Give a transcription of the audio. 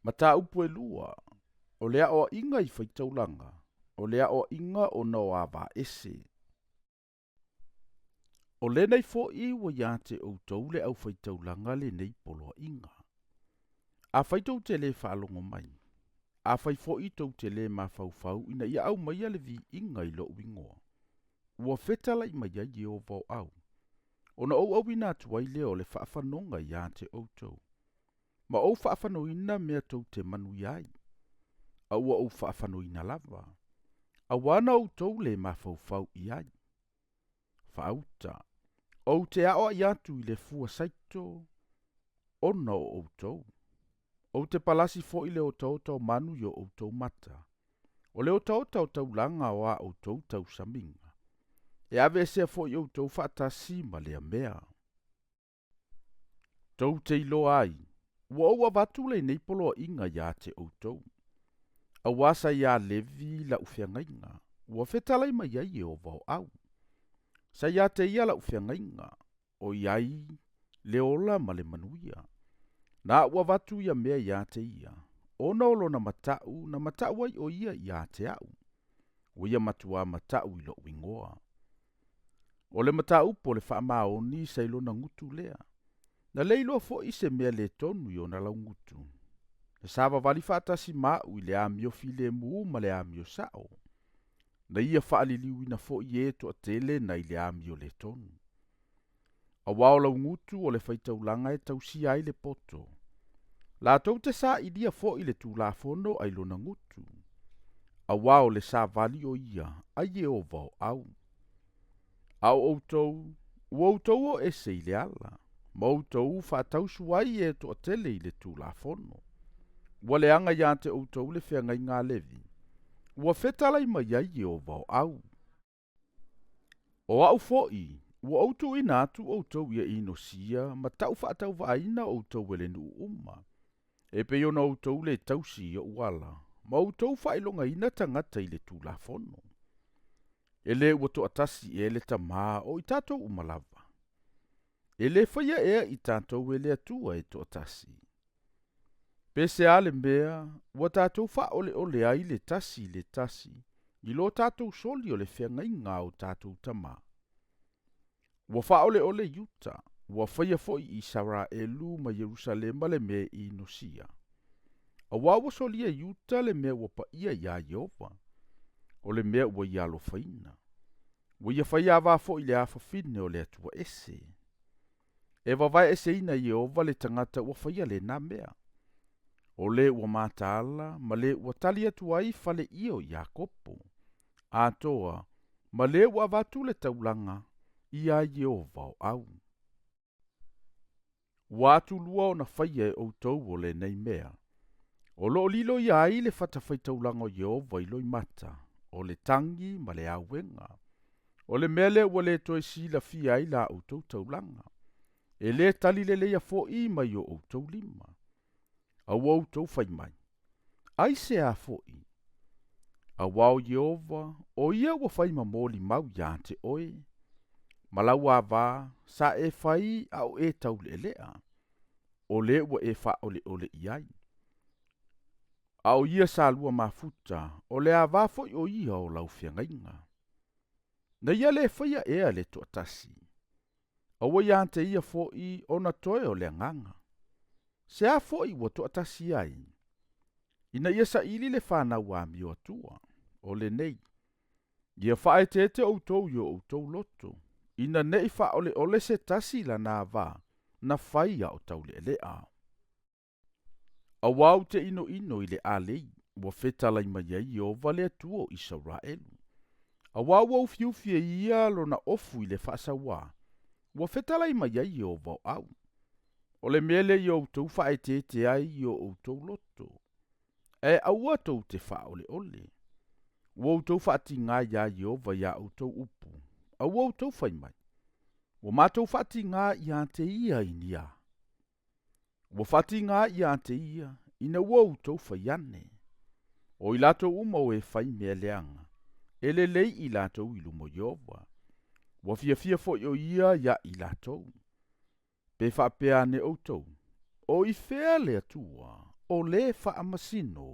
Mataupu e lua, o le aoaiga i faitaulaga, o le aoaiga ona o ava ese. O lenei fo'i ua iā te outou le aufaitaulaga lenei poloaiga. Afai tou te lē faalogo mai, afai fo'i tou te lē mafaufau ina ia aumaia le viiga i lo'u igoa, ua fetalai mai ai Ieova o au, ona ou auina atu ai lea o le faafanoga iā te outou, ma ou faafanoina mea tou te manuia ai, a ua ou faafanoina lava, auā na outou lē mafaufau i ai. Faauta, ou te aoai atu i le fua saito ona o outou. Ou te palasi foi le otaota o manu i o outou mata, o le otaota o taulaga o a outou tausamiga, e aveesea foi outou faatasi ma lea mea. Tou te iloa ai, ua ou avatu lenei poloaiga iā te outou. Auā sa iā Levi la'u feagaiga, ua fetalai mai ai Ieova o au. Sa iā te ia la'u feagaiga, o i ai le ola ma le manuia. Na a'u avatu ia mea iā te ia, ona o lona mata'u na mata'u ai o ia iā te a'u. Ua ia matuā mata'u i lo'u igoa. O le mataupu o le faamaoni sa i lona gutu lea. Na le iloa fo'i se mea lē tonu i ona laugutu. Na savavali faatasi ma a'u i le amio filemu ma le amio sa'o. Na ia faaliliuina fo'i e toatele nai le amio lē tonu. Auā o laugutu o le faitaulaga e tausia ai le poto. Latou te sailia fo'i le Tulafono ai lona gutu. Auā o le savali o ia a Ieova o au. A o outou, ua outou o ese i le ala, ma outou faatausu ai e toatele i le Tulafono. Ua leaga iā te outou le feagaiga a Levi, ua fetalai mai ai Ieova o au. O a'u fo'i, ua ou tuuina atu outou ia inosia ma ta'u faatauvaaina outou e le nuu uma, e pei ona outou lē tausi i o'u ala, ma outou faailogaina tagata i le Tulafono. E lē ua toatasi ea le Tamā o i tatou uma lava? E lē faia ea i tatou e le Atua e toatasi? Pe se a le mea ua tatou faaoleole ai le tasi i le tasi i lo tatou soli o le feagaiga a o tatou tamā? Ua faaoleole Iuta, ua faia foi Isaraelu ma Ierusalema le mea e inosia. Auā ua solia Iuta le mea ua paia iā Ieova, o le mea ua ia alofaina. Ua ia faiavā foi i le afafine o le Atua ese. E vavaeeseina e Ieova le tagata ua faia lenā mea. O lē ua mataala ma lē ua tali atu ai faleie o Iakopo, atoa ma lē ua avatu le taulaga iā Ieova o au. Ua atulua ona faia e outou o lenei mea. O loo lilo ia ai le fatafaitaulaga o Ieova i loimata, o le tagi ma le auega. O le mea lea ua lē toe silafia ai la outou taulaga. E lē tali leleia fo'i mai o outou lima. A ua outou fai mai, Aisea fo'i? Auā o Ieova, o ia ua fai ma molimau iā te oe, ma lau avā sa e fai a o e taule'ele'a, o lē ua e faaoleole i ai. A o ia sa lua mafuta, o le avā foi o ia o lau feagaiga. Na ia lē faia ea le toatasi, a ua iā te ia fo'i ona toe o le Agaga. Se a fo'i ua toatasi ai, ina ia saili le fanau amio atua, o lenei, ia faaeteete outou i o outou loto, ina ne'i faaoleole se tasi i lana avā na fai a o taule'ele'a. Auā ou te inoino i le alei, ua fetalai mai ai Ieova le Atua o Isaraelu. Auā ua ufiufi e ia lona ofu i le faasauā, ua fetalai mai ai Ieova o au. O le mea lea ia outou faaeteete ai i o outou loto, ae aua tou te faaoleole. Ua outou faatigā iā Ieova i a outou upu, a ua outou fai mai, Ua matou faatigā iā te ia i ni a? Ua faatigā iā te ia ina ua outou fai ane. O i latou uma o e fai mea leaga, e lelei i latou i luma o Ieova. Ua fiafia foi o ia iā i latou. Pe faapea ane outou, O i fea le Atua O lē faamasino